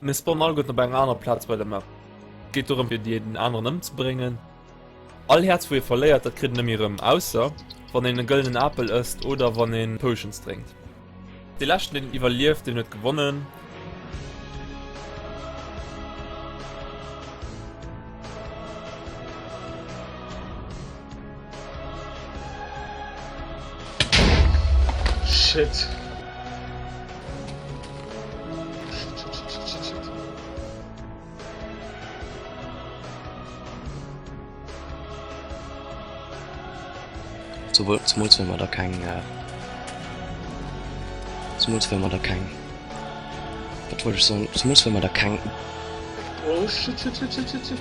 Mir spawnen alleguerten op enger anerer Plaz bei der Map. Et geet dorëm fir déi den aneren ëmzebréngen. All Häerz wou ee verléiert, dat kritt een net méi erëm, ausser wann een e gëllenen Apel ësst oder wann een Potions drénkt. Dee leschten deen iwwerlieft, deen huet gewonnen. Shit. Shit, shit, shit, shit, shit, shit. Zemools well mer da keng, zemools well mer da keng, wat wollt ech soen, zemools well mer da keng. Oh shit shit shit shit shit shit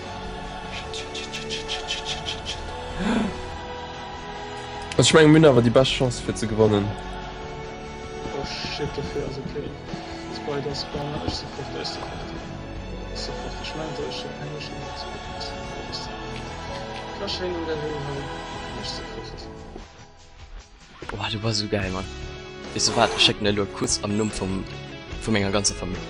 shit shit shit shit shit shit shit shit shit. Also ech mengen mir hunn awer déi bescht Chance fir ze gewannen. Oh shit dofir ass ok Spider Spawner ech si fort ech si fort ech si fort ech mengen ech hu keng Loscht méi ze kucken Ka schéin an der Höhl hei ech si fort. Boah du bass esou gäil Mann. Weess de wat, ech schécken der elo e Kuss am Numm vum vu menger ganzer Famill.